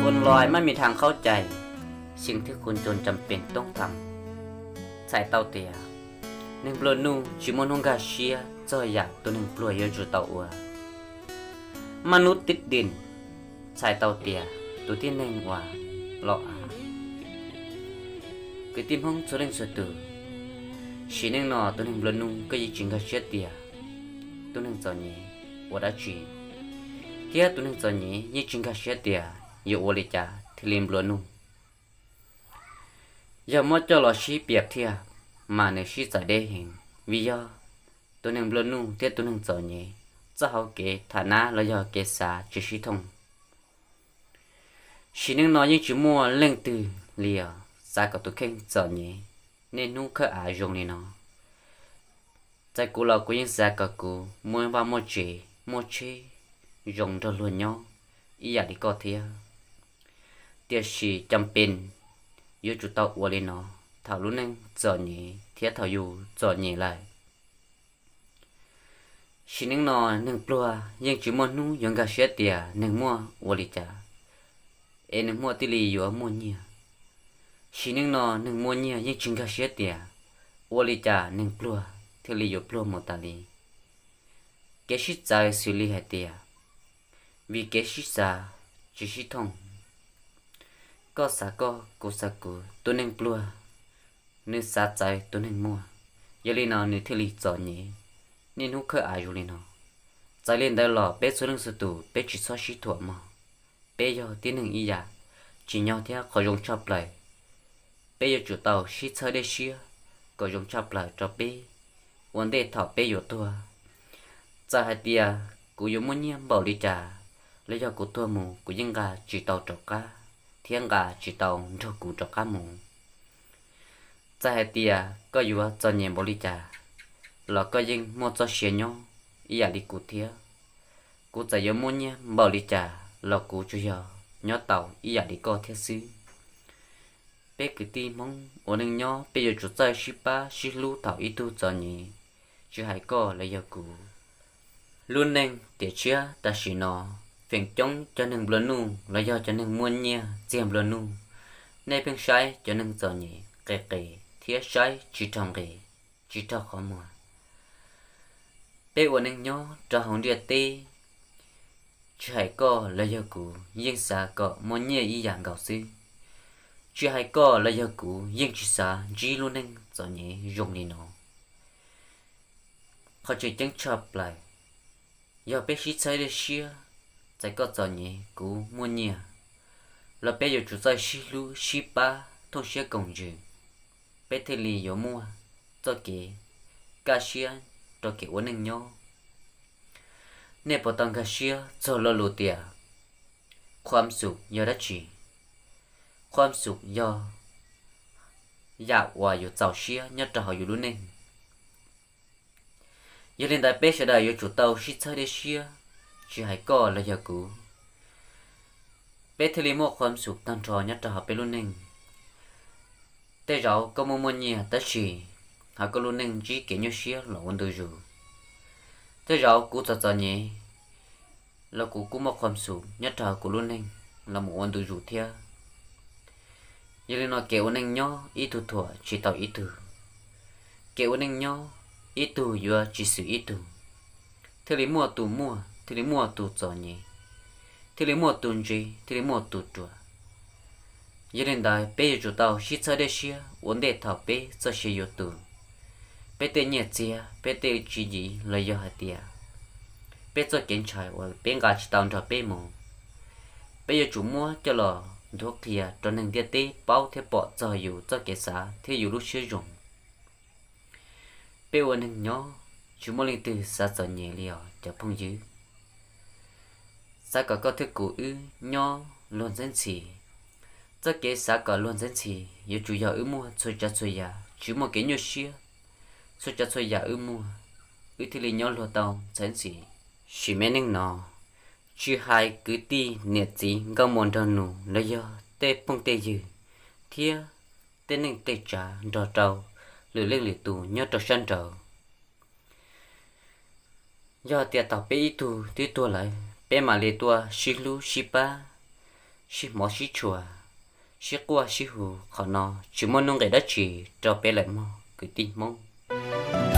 Ua lais maj mis thas khaub cai, xyeem thwb khun coos cam pees toob tham. Txhais tau tias neeg nplua nuj tsis muaj hnub nkag siab txog yam tus neeg pluag yuav tsum tau ua. Maj nub tib din, txhais tau tias tus tib neeg uas los av. Kwv tij Hmoob txhua leej txhua tus, sim neej no tus neeg nplua nuj koj yeej tsis nkag siab tias tus neeg txom nyem ua dab tsi, thiab tus neeg txom nyem yeej tsis nkag siab tias yuav ua li cas thiaj li nplua nuj. Yog muab coj los sib piam thiab mas nws sib txawv deb heev, vim yog tus neeg nplua nuj thiab tus neeg txom nyem txoj hauv kev tham nab los yog kev xav tsis sib thooj. Sim neej no yeej tsis muaj leej twg li os xav kom tus kheej txom nyem niaj hnub khawb av zoo li no. Txawm kuv los kuv yeej xav kom kuv muaj vaj muaj tsev muaj tsheb zoo nrog luag nyob ib yam li koj thiab. Tiam sis cam pees yuav tsum tau ua li no thaum lub neej txom nyem thiab thaum yus txom nyem lawm. Sim neej no neeg pluag yeej tsis muaj hnub yuav nkag siab tias neeg muaj ua li cas es neeg muaj thiaj li yuav muaj nyiaj. Sim neej no neeg muaj nyiaj yeej tsis nkag siab tias ua li cas neeg pluag thiaj li yuav pluag mus tas li. Kev sib txawv xws li hais tias vim kev sib xav tsis sib thooj, koj xav koj kuv xav kuv, tus neeg pluag nws xav txawv tus neeg muaj, yog li no nws thiaj li txom nyem niaj hnub khawb av zoo li no. Txawm li ntawd los peb txhua leej txhua tus peb tsis txhob sib thuam mog. Peb yog tib neeg ib yam, tsim nyog thiab qhov zoo tshaj plaws peb yuav tsum tau sib txhawb dej siab kom zoo tshaj plaws rau peb ua ntej thaum peb yuav tuag. Txawm hais tias kuv yuav muaj nyiaj npaum li cas los yog kuv tuag mus kuv yeej nqa tsis tau rov qab thiab nqa tsis tau nrog kuv rov qab mus. Txawm hais tias koj yuav txom nyem npaum li cas los koj yeej muaj txoj sia nyob ib yam li kuv thiab. Kuv txawm yuav muaj nyiaj npaum li cas los kuv tsuas yog nyob tau ib yam li koj thiab xwb. Peb kwv tij Hmoob ua neej nyob peb yuav tsum txawj sib pab sib hlub thaum ib tug txom nyem, tsis hais koj los yog kuv. Lub neej tiam tshiab tam sim no feem coob cov neeg nplua nuj los yog cov neeg muaj nyiaj txiag nplua nuj, nej pheej saib cov neeg txom nyem qis qis thiab saib tsis raug nqis, tsis raug qhov muag. Peb ua neej nyob rau hauv ntiaj teb, tsis hais koj los yog kuv yeej xav kom muaj nyiaj ib yam nkaus xwb. Tsis hais koj los yog kuv yeej tsis xav ntsib lub neej txom nyem zoo li no. Qhov tseem ceeb tshaj plaws, yog peb sib txhawb dej siab, txawm koj txom nyem kuv muaj nyiaj los peb yuav tsum txawj sib hlub sib pab thooj siab koom ntsws, peb thiaj li yuav muaj txoj kev kaj siab rau kev ua neej nyob. Nej puas tau nkag siab txog lo lus tias ความสุข yog dab tsi? ความสุข yog yam uas yus txaus siab nyob rau hauv yus lub neej. Yog li ntawd peb sawv daws yuav tsum tau sib txhawb dej siab, tsis hais koj los yog kuv, peb thiaj li muaj ความสุข tag nrho nyob rau hauv peb lub neej. Tej zaum koj muaj muaj nyiaj tab sis hauv koj lub neej ntsib kev nyuaj siab los ua ntu zus. Tej zaum kuv txom txom nyem los kuv kuj muaj ความสุข nyob rau hauv kuv lub neej los mus ua ntu zus thiab. Yog li no kev ua neej nyob ib tug thuam tsis tau ib tug. Kev ua neej nyob ib tug yuav tsis xwm ib tug, thiaj li muaj tus muaj, thiaj li muaj tus txom nyem, thiaj li muaj tus ntse, thiaj li muaj tus ruam. Yog li ntawd peb yuav tsum tau sib txhawb dej siab ua ntej thaum peb txoj sia yuav tu. Peb tej nyiaj txiag, peb tej tswv yim los yog hais tias peb txoj kev ntshai uas peb nqa tsis tau nrog peb mus, peb yuav tsum muab coj los nthuav qhia rau neeg ntiaj teb paub thiab pom txog yus txoj kev xav thiab yus lub siab zoo. Peb ua neeg nyob tsis muaj leej twg xav txom nyem li os cov phooj ywg. Xav kom koj thiab kuv wb nyob luag ntxhab ntxhi. Txoj kev xav kom luag ntxhab ntxhi yuav tsum yog wb muaj txhua tsav txhua yam tsis muaj kev nyuaj siab. Txhua tsav txhua yam wb muaj, wb thiaj li nyob luag tau ntxhab ntxhi. Sim me neej no, tsis hais kwv tij niam txiv nkauj muam nraug nus los yog tej phooj tej ywg thiab tej neej tej tsav nrog rau lwm leej lwm tus nyob rau sab nraud. Yog tias thaum peb ib tug twb tuag lawm peb mam li tuaj sib hlub sib pab, sib hmov sib tshua, sib quaj sib hu, qhov no tsis muaj nuj nqis dab tsi rau peb lawm mog kwv tij Hmoob.